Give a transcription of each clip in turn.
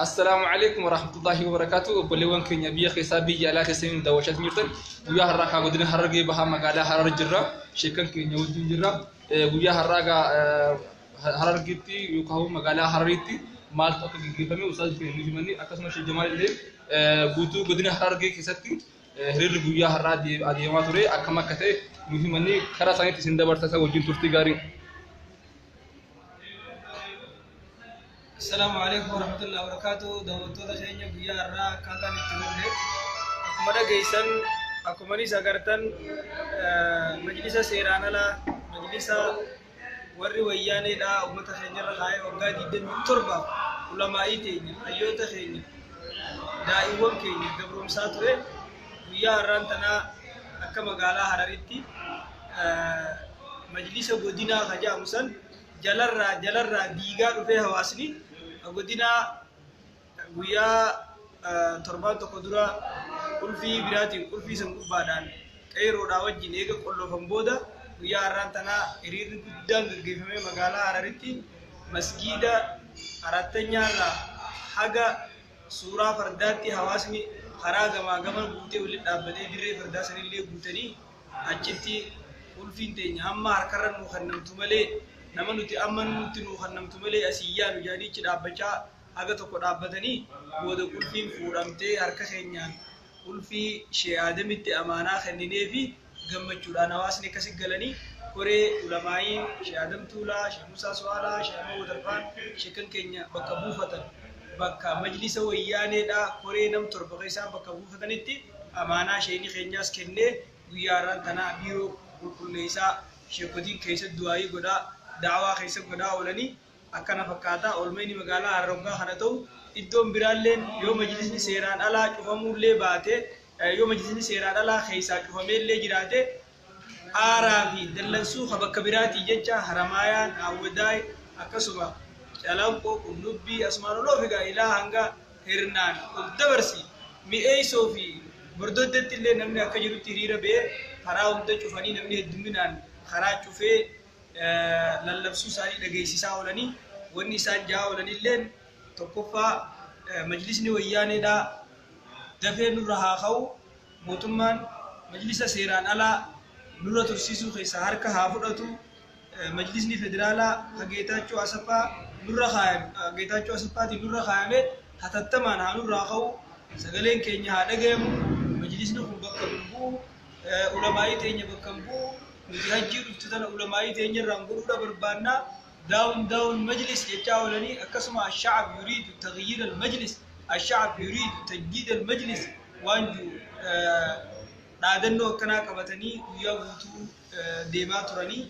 Assalaamu alaikum warahmatullahi wabarakatuh. Obboleewwan keenya biyya keessaa biyya alaa keessanii nu daawwachaa jirtan, guyyaa har'aa kaa godina Harargee Bahaa magaalaa Harar jirra. Sheekan keenya wajjin jirra. Guyyaa har'aa gaa Harargeetti yookaan magaalaa Harariitti maaltu akka gaggeeffame ustaaz keenya nuuf himanii, akkasumas Sheekh Jamaal illee guutuu godina Harargee keessatti hiriirri guyyaa har'aa adeemaa ture akkam akka ta'e nuuf himanii, karaa isaaniitti isin dabarsa, isa wajjin turtii gaarii. Assalaamu alaikum warahmatullahi wabarakatuh. Daawwattoota keenya, guyyaa har'aa akkaataan itti oolle akkuma dhageessan, akkumanis agartan, majlisa seeraan alaa, majlisa warri wayyaaneedha uummata keenyarra kaa'ee waggaa 27 ulamaa'ii teenya, hayyoota keenya, daa'iiwwan keenya gabroomsaa ture, guyyaa har'aan tanaa akka magaalaa Hararitti majlisa godinaa ka jedhamu san jalarraa jalarraa diigaa dhufee, hawaasni godinaa guyyaa torbaan tokko dura qulfii biraatiin qulfii san gubbaadhaan qeeroodhaa wajjin eega qolloofan booda, guyyaa har'aan tanaa hiriirri guddaan gaggeeffamee magaalaa Hararitti masgiida Araattanyaarraa haga suuraa fardaatti hawaasni karaa gamaa gama guutee walitti dhaabbatee, dirree fardaa sanillee guutanii, achitti qulfiin teenya hamma harkarra nuu kennamtu malee, nama nuti amma nutti nuu kennamtu malee asii yaanu jedhanii achi dhaabbachaa haga tokko dhaabbatanii booda qulfiin fuudhamtee, harka keenyaan qulfii Shee Aadamitti amaanaa kenninee fi gammachuudhaan hawaasni akkasi galanii, koree ulamaa'iin Shee Aadam Tuulaa, Shee Musaa Su'aalaa, Shee Ahmad Watarfaan sheekan keenya bakka buufatan, bakka majlisa wayyaaneedha koree nam 7 keessaan bakka buufatanitti amaanaa sheeyni keenyaas kennee, guyyaa har'aan tanaa biiroo qulqulleessaa, sheekotiin keessa du'aayii godhaa, da'awaa keessa godhaa oolanii akkana fakkaata. Oolmayni magaalaa Harar kana ta'u, iddoon biraalleen yoo majlisni seeraan alaa cufamuullee baate, yoo majlisni seeraan alaa keessaa cufameellee jiraate, aaraa fi dallansuu ka bakka biraatii jecha Haramaayaan, Awwadaay, akkasuma Calanqoo, Qullubbii, asumaan oloof egaa ilaa hanga Hirnaan ol dabarsi Mi'eessoo fi Bordoddeetti illee namni akka jirutti hiriira ba'ee, karaa hunda cufanii, namni heddumminaan karaa cufee lallabsuu isaanii dhageessisaa oolanii. Wanni isaan ja'a oolanilleen tokkoffaa, majlisni wayyaaneedhaa dafee nurra haa ka'u, mootummaan majlisa seeraan alaa nurra tursiisuu keessaa harka haa fudhatu, majlisni federaalaa ka Geetaachoo Asaffaa nurra kaayame, Geetaachoo Asaffaatiin nurra kaayame hatattamaan haa nurraa ka'u, sagaleen keenya haa dhagayamu, majlisni kun bakka nun bu'u, ulamaa'ii teenya bakka hin bu'u, nuti hajjii dhuftu tana ulamaa'ii teenya irraan godhuudha barbaanna, down down majlis jechaa oolanii, akkasuma الشعب يريد تغيير المجلس، الشعب يريد تجديد المجلس waan jiru dhaadannoo akkanaa qabatanii guyyaa guutuu deemaa turanii.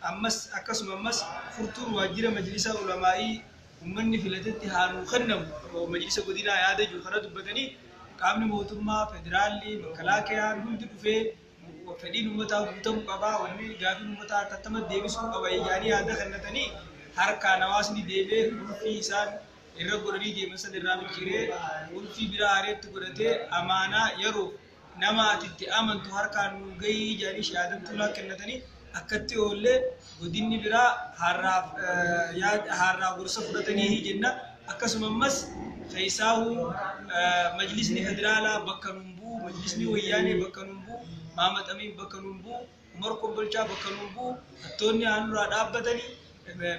Ammas akkasuma ammas furtuun waajjira majlisa ulamaa'ii ummanni filatetti haa nuu kennamu, majlisa godinaa yaada jiru kana dubbatanii, qaamni mootummaa federaalli makkalaakayaan hundi dhufee fedhiin ummataa guutamuu qaba, wanni gaafiin ummataa hatattama deebisuu qaba yaanii yaada kennatanii, harkaan hawaasni deemee qulfii isaan irra godhanii deeman san irraa micciiree, qulfii biraa hareetti godhatee, amaanaa yeroo nama ati itti amantu harkaan nuu gahii jedhanii Shee Aadam Tuulaa kennatanii akkatti oollee. Godinni biraa har'aa gorsa fudhatanii jenna. Akkasuma ammas keessaahuu majlisni federaalaa bakka nun bu'u, majlisni wayyaanee bakka nun bu'u, Maamad Amiin bakka nun bu'u, Umar Kombolchaa bakka nun bu'u, hattoonni haa nurraa dhaabbatanii,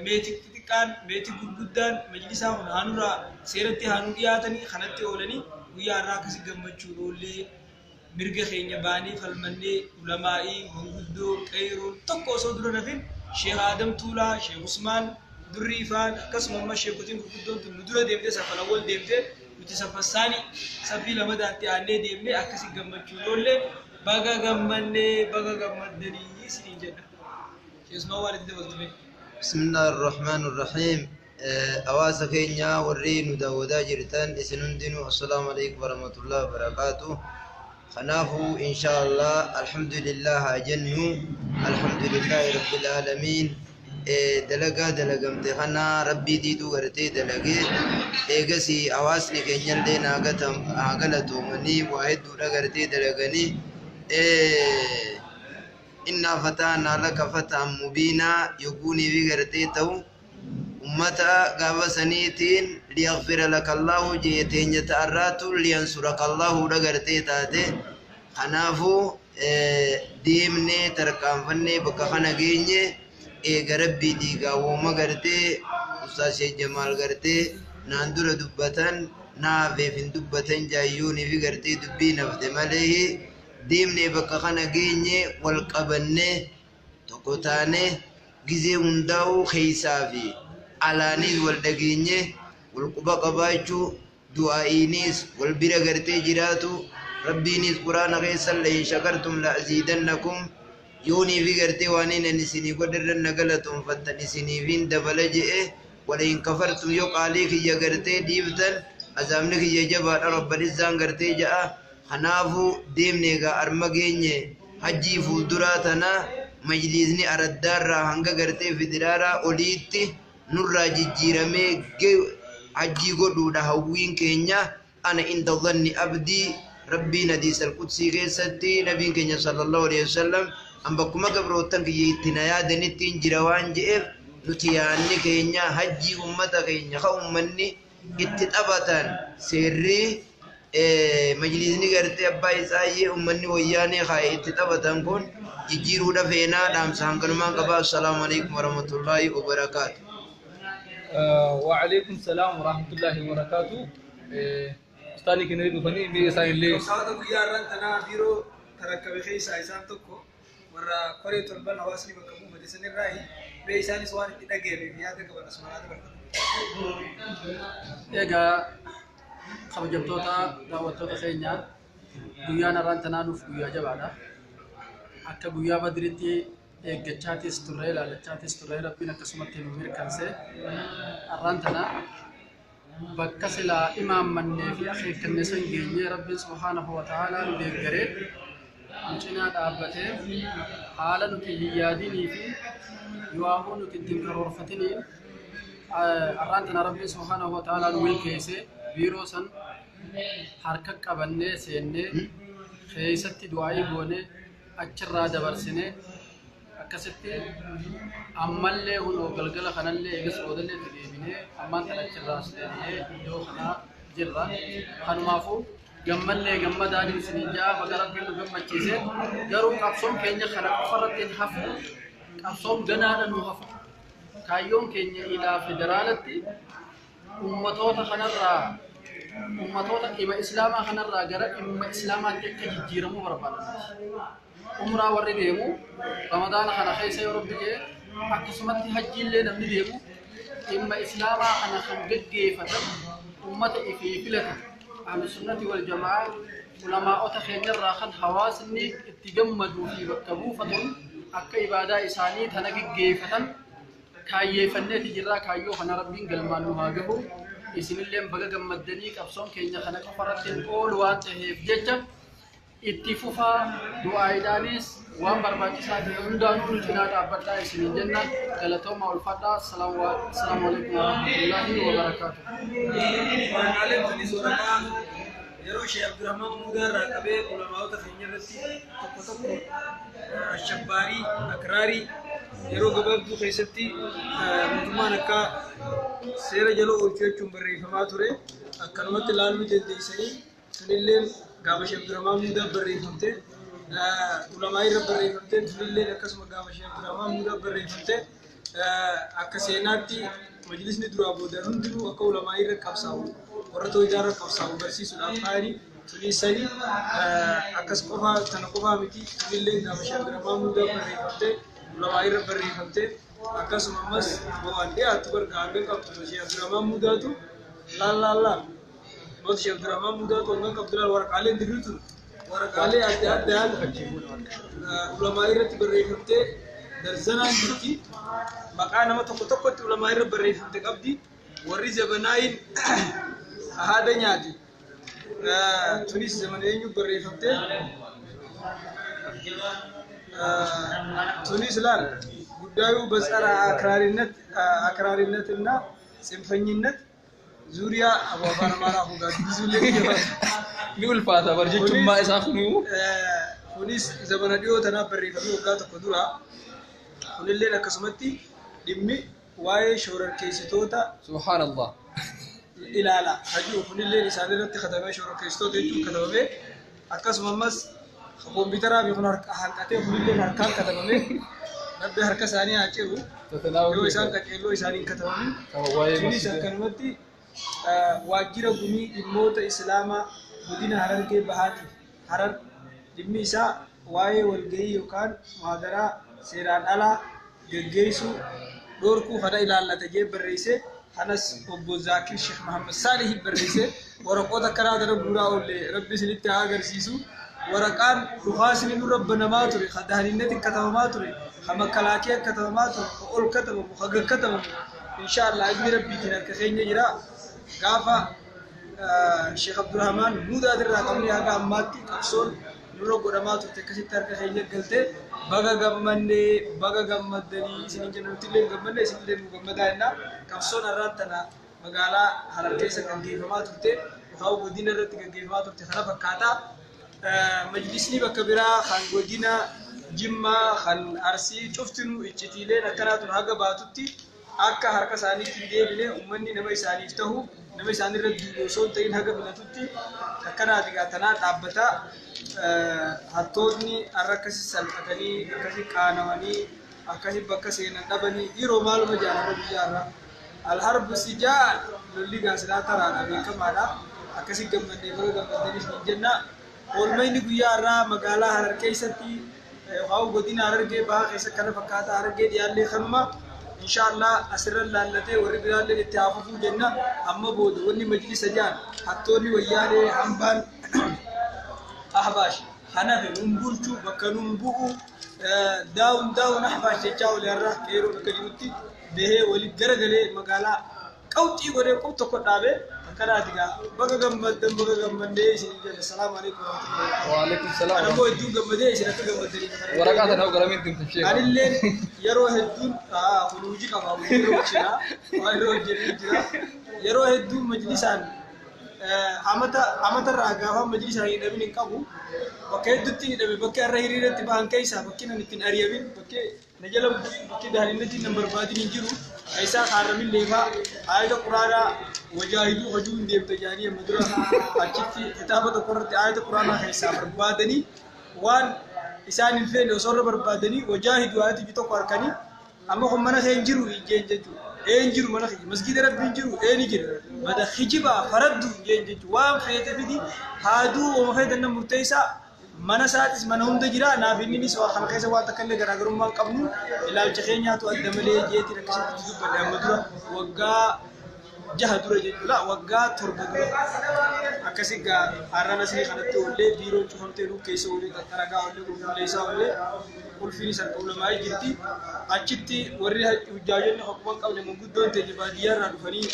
meetii xixiqqaan meetii gurguddaan majlisaa kun haa nurraa seeratti haa nu dhiyaatanii kanatti oolanii. Guyyaa har'aa akkasi gammachuun oollee, mirga keenya baanee falmannee, ulamaa'ii, manguddoo, qeeroon tokko osoo dura nafin, Sheekh Aadam Tuulaa, Sheekh Usmaan Durrii faan, akkasuma amma sheekotiin gurguddoon tun nu dura deemtee safan awwal deemtee, nuti safassaanii safii lamadaatti aannee deemnee akkasi gammachuun oollee. Baga gammannee, baga gammaddanii isiniin jedha. Sheekh Usmaan, waan itti dabaltu mee? بسم الله الرحمن الرحيم. Hawaasa keenya warri nu daawwataa jirtan isin hundinuu, assalaamu alaikum warahmatullahi wabarakaatu. Kanaafuu insha Allah, alhamdulillah haa jennu, alhamdulillahi rabbil aalamiin. Dalagaa dalagamte kana rabbiitiitu gartee dalagee, eegasii hawaasni keenyallee haa galatoomanii, waa hedduudha gartee dalaganii. إنا فتحنا لك فتحا مبينا yoguunii fi gartee ta'u Ummata gaafa saniitiin liyaghfira laka Allahu jee, teenya ta'arraatu liyansuraka Allahu dhagartee taate. Kanaafuu deemnee tarkaanfannee bakka kana geenye eega Rabbii diigaa wooma gartee Ustaaz Sheekh Jamaal gartee naan dura dubbatan naafeef hin dubbatan jaayyuunii fi gartee dubbii nafte malee deemnee bakka kana geenye wal qabannee tokko taanee gizee hundaa'uu keessaa fi alaanis wal dhageenye wal quba qabaachuu, du'aa'iinis wal bira gartee jiraatu. Rabbiinis Quraana keessan la in shakartum la aziidannakum, yoonii fi gartee waan inni isinii godherra na galatoonfattan isiniifin dabala je'e. Wala in kafartum, yoo qaalii kiyya gartee dhiiftan azaabni kiyya jabaadha Rabbal izzaan gartee ja'a. Kanaafuu deemne egaa arma geenye. Hajjii fuulduraa tana majliisni araddaarraa hanga gartee federaalaa oliitti nurraa jijjiiramee hajjii godhuudha hawwiin keenya. Ana inda dhanni abdii, Rabbiin hadiis alqudsii keessatti nabiin keenya sallallahu alaihi wasallam an bakkuma gabroottan kiyya itti na yaadanittiin jira waan je'eef, nuti yaanni keenya hajjii ummata keenya ka ummanni itti taphatan seerri majlisni gartee abbaa isaayyee ummanni wayyaanee kaa'e itti taphatan kun jijjiiruudha feenaa. Dhaamsa hanganumaan qabaa. Assalaamu alaikum warahmatullaahi wabarakaatu. وعليكم السلام ورحمة الله وبركاته. Ustaanii keenya dhufanii biyya isaanillee Qabsaa'ota guyyaa har'aan tanaa biiroo tarakkabe keessaa isaan tokko warra koree torban hawaasni bakka buufate sanirraayi bee isaanis waan itti dhaga'ame fi yaada qaban asumaan dabarfatu. Egaa kabajamtoota daawwattoota keenyaa, guyyaan har'aan tanaa nuuf guyyaa jabaadha. Akka guyyaa Badiritti eeggachaatis turre, ilaalachaatis turre, Rabbiin akkasumatti nu mirkanse. Har'aan tana bakka silaa imaammannee fi akeekkanne san geenyee Rabbiin subhaanahu wa ta'aalaa nu deeggaree nu cinaa dhaabbatee haala nuti hin yaadinii fi yu'aahuu nuti ittiin karoorfatiniin har'aan tana Rabbiin subhaanahu wa ta'aalaa nu milkeessee biiroo san harka qabannee seennee keessatti du'aa'ii goonee achirraa dabarsinee akkasitti ammallee hunoo galgala kanallee eegas boodallee itti deebinee ammaan tana achirraa as deebinee iddoo kanaa jirra. Kanumaafuu gammallee gammadaan isiniin jaa, baga Rabbiin nu gammachiise. Garuu qabsoon keenya kana qofarratti hin hafu, qabsoon ganaadha nu hafa. Kaayyoon keenya ilaa federaalatti ummatoota kanarraa ummatoota dhimma islaamaa kanarraa gara dhimma islaamaatti akka jijjiiramuu barbaadan. Umraa warri deemu Ramadaana kana keessa yoo Rabbi jee, akkasumatti hajjiillee namni deemu dhimma islaamaa kana kan geggeeffatan ummata ifii filatan ahlu sunnati wal jamaa ulamaa'ota keenyarraa kan hawaasni itti gammaduu fi bakka buufatuun akka ibaadaa isaanii tana geggeeffatan kaayyeeffanneeti jirraa. Kaayyoo kana Rabbiin galmaan nu haa gahu. Isinilleen baga gammaddanii. Qabsoon keenya kana qofarratti hin oolu waan ta'eef jecha itti fufaa, du'aayiidhaanis waan barbaachisaa ta'e hundaanuu nu cinaa dhaabbadhaa isiniin jenna. Galatooma, ulfadhaa. Assalaamu alaikum warahmatullaahi wabarakaatu. Waraqaaleen kunis waraqaa yeroo Sheekh Abdurrahman Muudaa irraa qabee ulamaa'ota keenya irratti tokko tokko ashabbaarii akraarii yeroo gabaabduu keessatti mootummaan akka seera jala oolchuu jechuun barreeffamaa ture. Akkanumatti ilaaluu dandeessanii sunilleen gaafa Sheekh Abdurrahman Muudaa barreeffamte, ulamaa irra barreeffamte. Sunilleen akkasuma gaafa Sheekh Abdurrahman Muudaa barreeffamte. Akka seenaatti majlisni duraa booda hundinuu akka ulamaa irra qabsaa'u, warra tooyidaa irra qabsaa'u barsiisuudhaaf kaa'anii tunisanii akkas qofaa tana qofaa miti. Tunillee gaafa Sheekh Abdurrahman Muudaa barreeffamte, ulamaa irra barreeffamte. Akkasuma ammas waan dhiyaattu gargaaruu qabdu Sheekh Abdurrahman Muudaatu laal laal laal Mooti Sheekh Abdurrahman Muudaatu hangam qabdu laal. Waraqaaleen dirritu waraqaalee adda addaan ulamaa irratti barreeffamte darzanaan jirti. Maqaa nama tokko tokkotti ulamaa irra barreeffamte qabdi. Warri zabanaayin haada nyaate tunis zamana eenyu barreeffamte? Tunis laal, ጉዳዩ በጸረ አክራሪነት አክራሪነትና ጽንፈኝነት ዙሪያ አባባን አማራ ሁጋ ብዙ Ni ulfaata bar jechummaa isaa kunuu. Kunis zamana dhiyoo tanaaf barreeffamee waggaa tokko dura. Kunilleen akkasumatti dhimmi Waa'ee shororkeessitoota Subhaanallah. Ilaala. Hajuu kunillee isaan irratti katabamee, shororkeessitoota jechuun katabamee, akkasuma ammas kompiitaraa fi kun hanqatee kunillee harkaan katabamee. Rabbi harka isaanii haa ciru. Yoo isaan qaceelloo isaaniin katabamin. Waa'ee Kunis masjida. Akkanumatti waajjira gumii dhimmoota Islaamaa godina Harargee Bahaatiif Harar, dhimmi isaa waa'ee walgahii yookaan muhaadaraa seeraan alaa geggeessuu dhorkuu kana ilaallata jee barreesse. Kanas obbo Zaakir Sheekh Mahammad Saalih barreesse. Waraqoota akkanaa kana guuraa oolle, Rabbi isinitti haa agarsiisu. Waraqaan dhukaasni nurra banamaa ture, ka dahaninnatti katabamaa ture, ka makalaakiyaa katabamaa ture, ka ol katabamu, ka gad katabamu, insha Allah ilmi Rabbiitiin harka keenya jira. Gaafa Sheekh Abdurrahmaan Muudaatirraa qabnee haga ammaatti qabsoon nurra godhamaa turte akkasitti harka keenya galtee, baga gammannee, baga gammaddanii isinin jenna. Nuti illee gammanne, isinillee nu gammadaa jenna. Qabsoon har'aan tana magaalaa Harar keessa gaggeeffamaa turte yookaan godina irratti gaggeeffamaa turte kana fakkaataa. Majlisni bakka biraa kan godina Jimmaa, kan Arsii cuftinuu iccitiileen akkanaa tun haga baatutti akka harka isaaniitti hin deebine, uummanni nama isaaniif tahu, nama isaanirra duulu osoo hin ta'in haga filatutti akkanaati gaa tanaa dhaabbataa. Hattoonni har'a akkasi salphatanii, akkasi qaanawanii, akkasi bakka seenan dhabanii, dhiiroo maaluma jaalala biyya irraa. Alharbu sijaal, lolli gaasilaa taraadha, beekamaadha. Akkasi gammannee, baga gammaddaniif hin jenna. Oolmayni guyyaa har'aa magaalaa Harar keessatti yookaan godina Harargee Bahaa keessa kana fakkaata. Harargee dhiyaallee kanuma inshallah asirra laallatee warri biraallee itti haafufuu jenna. Amma booda wanni majlisa jaan hattoonni wayyaanee hambaan Ahbaash hanafe nun bulchu, bakka nun bu'u, down down Ahbaash jechaa olii har'a qeeroo bakka jirutti bahee walitti garagalee magaalaa qawxii godhee qub tokko dhaabee akkanaati gaa. Baga gammaddan, baga gammannee isin jenna. Salaamu alaikum warahmatullahi. Waalaikum salaam. Ana immoo hedduun gammadee, isin akka gammaddanii. Waraqaa tana garamiin deemtan, sheekh? Anillee yeroo hedduun kun hojii qaba, hojii irra hojjeta, waan irra hojjetee jira. Yeroo hedduun majlisaan amata amatarraa gaafa majlisaan hidhamin hin qabu. Bakka hedduutti hidhame. Bakka irra hiriiratti bahan keessaa bakki nan ittiin ari'amin, bakki na jala bu'in, bakki daalinnatti nan barbaadin hin jiru. Keessaa kaarramin leefaa ayata Quraanaa wajaahiduu hojii hin deemta jedhanii amma dura achitti kitaaba tokko irratti ayata Quraanaa keessaa barbaadanii, waan isaan hin feene osoo irra barbaadanii, wajaahiduu ayata tokko harkanii, amma kun mana kee hin jiru jeen jechuudha. Ee, hin jiru mana kiyya. Masgiida Rabbii hin jiru? Ee, ni jira. Mada kijibaa faraddu jeen jechuudha. Waan feete fidi, haaduu ooma feete nan murteessaa, mana isaatis mana hunda jira. Naaf inninis waa kana keessa waan takka illee garaagarummaa hin qabnu, ilaalcha keenyaatu adda malee jeetiin akkasitti dubbadhe amma dura waggaa 6 dura jechuudha, waggaa 7 dura. Akkasi gaa har'aan asii kanatti oollee, biiroon cufamtee nu keessa oollee, xaxxaragaa oollee, qulqulleessaa oollee, qulfiin isaan ulamaa'ee jirti. Achitti warri hujjaajonni hokkuma hin qabne manguddoon teenya baadiyyaa irraa dhufanii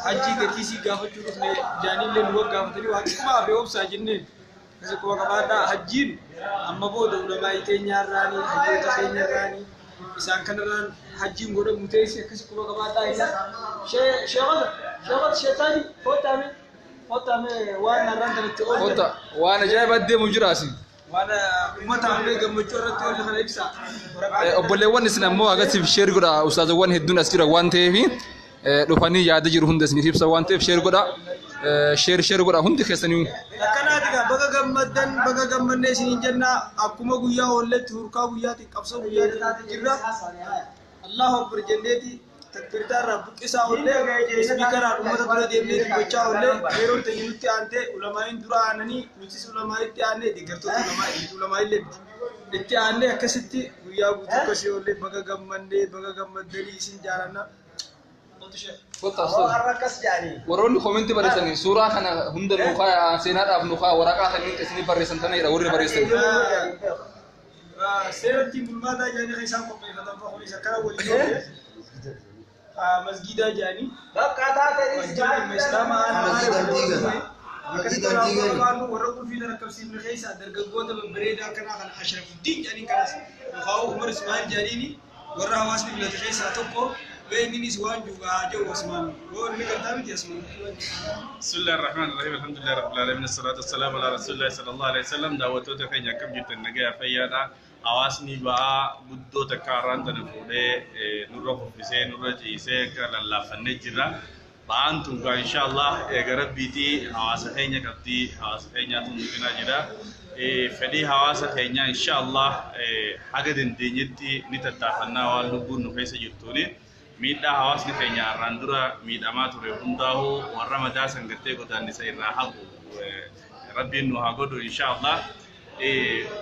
hajjii gatiisii gaafachuu dhufne jaaniillee nu waggaafatanii, waa xiqquma hafe obsaa jenneen. Akkasi quba qabaadhaa, hajjiin amma booda ulamaa'ii teenyaarraanii, hayyoota keenyarraanii, isaan kanarraan hajjiin godhamu teessi. Akkasi quba qabaadhaa. Isa sheekota sheekota sheetaanii koottaame koottaame waan har'aan kanatti ooltan. Kota waan ajaa'ibaa deemu jira asii. Waan uummataaf illee gammachuu irratti oolle kana ibsa. Obboleewwan, isin ammoo agasiif share godha. Ustaazawwan hedduun as jira waan ta'eef, dhufanii yaada jiru hunda isiniif ibsa waan ta'eef, share godha, share share godha hundi keessanii. Akkanaati gaa, baga gammaddan, baga gammannee isiniin jenna. Akkuma guyyaa oolletti hurkaa guyyaatiin, qabsoo guyyaatiin jirra. Allahu akbar jenneeti takbirtaa irraa buqqisaa oollee, ispiikaraan uummata dura deemnee dubbachaa oollee. Yeroon teenya nutti aantee, ulamaa'iin dura aananii, nutis ulamaa'itti aannee, deeggartoota ulamaa'ii, ulamaa'illee miti. Itti aannee akkasitti guyyaa guutuu akkasii oollee. Baga gammannee, baga gammaddanii, isin jaalanna. Kottaa warroonni koomentii barreessanii suuraa kana hunda nu kaa, seenaadhaaf nu kaa, waraqaa kanneen isinii barreessan tanadha warri barreessan. Seeratti bulmaataa jedhanii kan isaan qopheeffatan fa'a kunis akkana waliin oolle masgiidaa jedhanii waajjira dhimma Islaamaa aanaa Masgiidaan diigan. akkasitti Masgiidaan diigan. Waraabaa warra qulfii rakkabsiifne keessaa dargaggoota babbareedaa akkanaa kana Ashrafuddin jedhanii, kanas yookaan Umar Ismaa'il jedhaniini, warra hawaasni filate keessaa tokko. Inninis waan jiru haa jedhu. Asmaan yoo inni gartaa miti asmaan. بسم الله الرحمن الرحيم، الحمد لله رب العالمين، الصلاة والسلام على رسول الله صلى الله عليه وسلم. Daawwattoota keenya, akkam jirtan? Nagaa fayyaadha. Hawaasni ba'aa guddoo takka har'aan tana fuudhee nurra kuffisee nurra ciisee akka lallaaffannee jirra. Ba'aan tun gaa inshaallah eega rabbiitii hawaasa keenya qabdii hawaasa keenyaatu nu cinaa jira. Fedhii hawaasa keenyaa inshaallah haga dandeenyetti ni tattaafannaa waan lubbuun nu keessa jirtuuni. Miidhaa hawaasni keenya har'aan dura miidhamaa ture hundaa'uu warra madaa san gartee godaannisa irraa haqu rabbiin nu haa godhu inshaallah.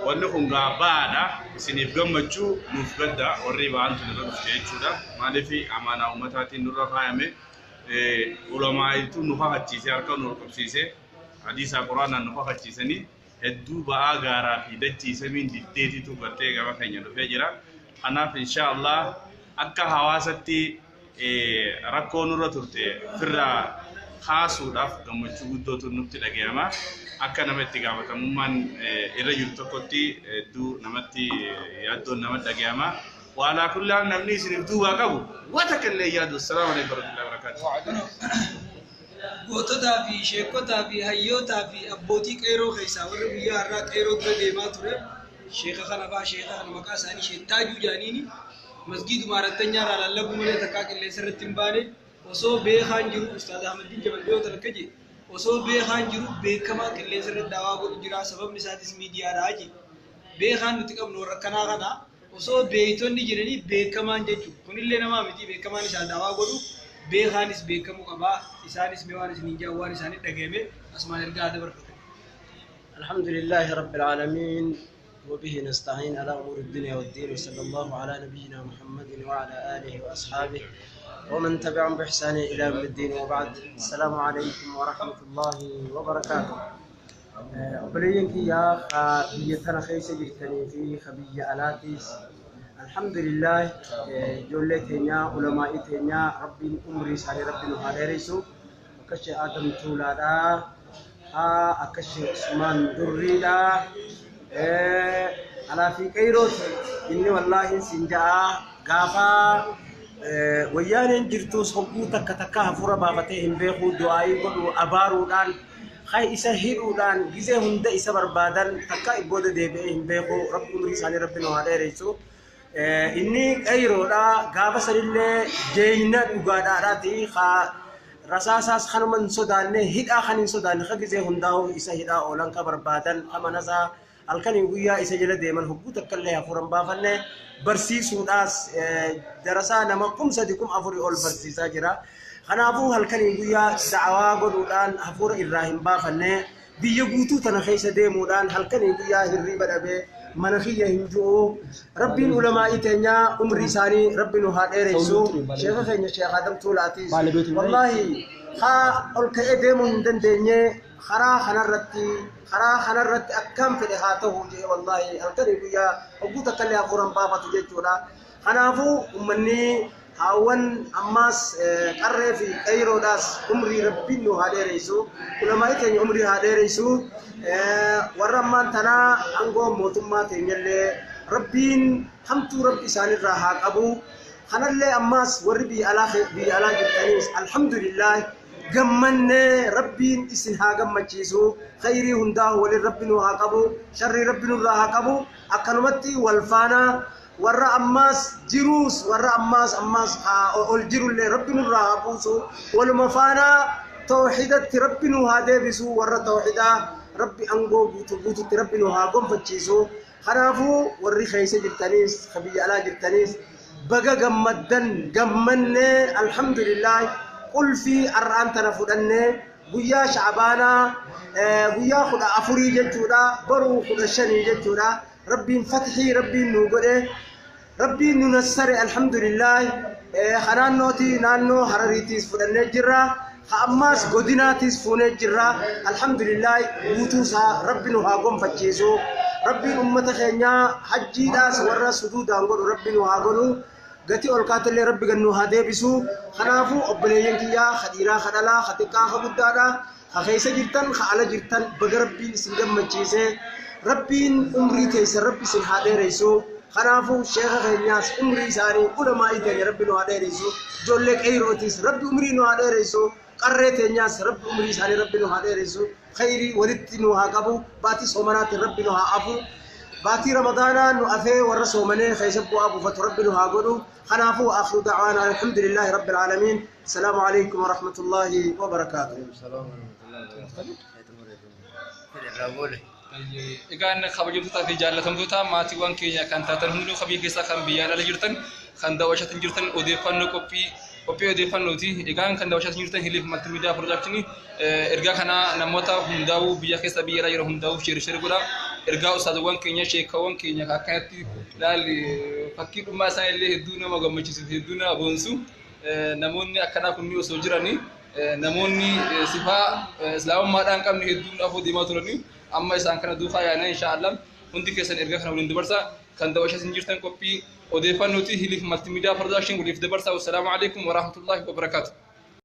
Wanni kun gaa ba'aadha. Isiniif gammachuu nuuf gadda warri ba'aan tun irra dhufte jechuudha. Maaliif amaanaa uummataatiin nurra kaayame ulamaa'itu nu kakachiise harka nu qabsiise hadiisaa quraanaan nu kakachiisanii hedduu ba'aa gaaraa fi dachiisamiin diddeetitu gartee gama keenya dhufee jira. Kanaaf inshaallah akka hawaasatti rakkoo nurra turte firraa kaasuudhaaf gammachuu guddootu nutti dhaga'ama. Akka nama itti gaafatamummaan irra jiru tokkotti hedduu namatti yaaddoon namatti dhaga'ama. Waalaa kullaan namni isiniif duubaa qabu waan takka illee yaadu. Assalaamu alaikum warahmatullahi wabarakatuh. Goototaa fi sheekotaa fi hayyootaa fi abbootii qeeroo keessaa warri guyyaa har'aa qeeroo dura deemaa ture sheeka kana fa'aa sheeka kana maqaa isaanii sheettaajuu jedhaniini masgiiduma arattanyaa irraa lallabuu malee takkaa qilleensa irratti hin baane osoo beekaan jiru Ustaaz Ahmadiin Jabal dhiyoo takka jedhe osoo beekaan jiru beekamaa qilleensa irratti daawaa godhu jira sababni isaatis miidiyaadhaa jedhe beekaan nuti qabnu warra akkanaa kana osoo beeytonni jiranii beekamaan jechuudha kunillee namaa miti beekamaan isaa daawaa godhu beekaanis beekamuu qabaa isaanis mee waan isiniin jedhan waan isaanii dhagahame asumaan ergaa dabarfatan. الحمد لله رب العالمين وبه نستعين على أمور الدنيا والدين وصلى الله على نبينا محمد وعلى آله وأصحابه ومن تبعهم بإحسان إلى يوم الدين وبعد السلام عليكم ورحمة الله وبركاته. Obboleeyyan kiyyaa biyya tana keessa jirtanii fi biyya alaatis alhamdulillah ijoollee teenyaa ulamaa'ii teenyaa rabbiin umrii isaanii rabbi nu haa dheeressu akka ishee Adam Tuulaadhaa haa akka ishee Usmaan Durriidhaa alaa fi qeerooti inni wallaahi siin ja'a gaafa wayyaaneen jirtus hogguu takka takka hafuura baafatee hin beeku du'aayii godhu abaaruudhaan hay isa hidhuudhaan gizee hunda isa barbaadan takka booda deebi'ee hin beeku rabbi umrii isaanii rabbi nu haa dheeressu. Inni qeeroodha gaafa sanillee jeeyina dhugaadhaadhaati haa rasaasaas kanuma hin sodaanne hidhaa kan hin sodaanne ka gizee hundaa'u isa hidhaa oolan ka barbaadan ka manasaa halkanii guyyaa isa jala deeman hogguu takka illee hafuura hin baafanne barsiisuudhaas darasaa nama 3,000 4,000 ol barsiisaa jira. Kanaafuu halkanii guyyaa da'awaa godhuudhaan hafuura irraa hin baafanne biyya guutuu tana keessa deemuudhaan halkanii guyyaa hirriiba dhabee mana kiyya hin ji'u. Rabbiin ulamaa'ii teenyaa umrii isaanii rabbi nu haa dheeressu. Sheeka keenya Sheekh Adam Tuulaatis wallaahi haa ol ka'ee deemuu hin dandeenye karaa kanarratti akkam fedhe haa ta'u jee wallaahi halkanii guyyaa hogguu takka illee hafuura hin baafatu jechuudha. Kanaafuu uummanni haawwan ammaas qarree fi qeeroodhaas umrii rabbiin nu haa dheeressu. Ulamaa'ii teenya umrii haa dheeressu. Warra ammaan tanaa aangoo mootummaa teenyallee rabbiin hamtuu rabbi isaanirraa haa qabu. Kanallee ammaas warri biyya alaa jirtaniis alhamdulillah gammannee rabbiin isin haa gammachiisu. Khayrii hundaa waliin rabbi nu haa qabu. Sharrii rabbi nurraa haa qabu. Akkanumatti wal faana warra ammaas jiruus warra ammaas ol jirullee rabbi nurraa haa buusu. Waluma faana tawxiidatti rabbi nu haa deebisu. Warra tawxiidaa rabbi aangoo guututti rabbi nu haa gonfachiisu. Kanaafuu warri keessa jirtaniis biyya alaa jirtaniis baga gammaddan gammannee alhamdulillah qulfii har'aan tana fudhannee guyyaa sha'abaanaa guyyaa 14 jechuudha boruu 15 jechuudha. Rabbiin fatxii rabbiin nu godhe rabbiin nu nassare alhamdulillah. Naannooti naannoo Harariitiis fudhannee jirra. Ammaas godinaatiis fuunee jirra. Alhamdulillah guutuusaa rabbi nu haa gonfachiisu. Rabbiin uummata keenyaa hajjiidhaas warra suduudaan godhu rabbi nu haa godhu. Gatii ol kaatellee rabbi gannu haa deebisu. Kanaafuu obboleeyyan kiyyaa ka dhiiraa ka dhalaa ka xiqqaa ka guddaadha. Ka keessa jirtan ka ala jirtan baga rabbiin isin gammachiise. Rabbiin umrii teessan rabbi isin haa dheeressu. Kanaafuu sheeka keenyaas umrii isaanii ulamaa'ii teenya rabbi nu haa dheeressu. Ijoollee qeerootis rabbi umrii nu haa dheeressu. Qarree teenyaas rabbi umrii isaanii rabbi nu haa dheeressu. Khayrii walitti nu haa qabu. Baatii soomanaatiin rabbi nu haa afu. Baatii Ramadaanaa nu afee warra soomanee keessa bu'aa buufatu Rabbi nu haa godhu. Kanaafuu akhiru da'waana alhamdulillaahi rabbil aalamiin. Salaamu alaikum warahmatullaahi wabarakaatuh. Egaan kabajamtootaa fi jaallatamtoota maatiiwwan keenya kan taatan hundinuu kan biyya keessaa kan biyya alaa jirtan kan daawwachaa jirtan odeeffannoo qophii qophii odeeffannooti. Egaan kan daawwachaa jirtan Hiliif Maltiimiidiyaa Piroodakshinii ergaa kana namoota hundaa'uu biyya keessa biyya alaa jiran hundaa'uuf sheer sheer godha. Ergaa ustaazawwan keenya sheekawwan keenya akkanatti ilaali fakkii dhummaa isaan illee hedduu nama gammachiisu hedduu nama boonsu. Namoonni akkanaa kunniin osoo jiranii namoonni sifaa islaamummaadhaan qabne hedduun afoo deemaa turanii amma isaan kana duukaa yaana inshaallah hundi keessan ergaa kana waliin dabarsa kan daawwachaa isin jirtan qophii odeeffannooti Hiliif Maltiimiidiyaa Piroodakshin waliif dabarsa. Wassalaamu alaikum warahmatullaahi wabarakaatu.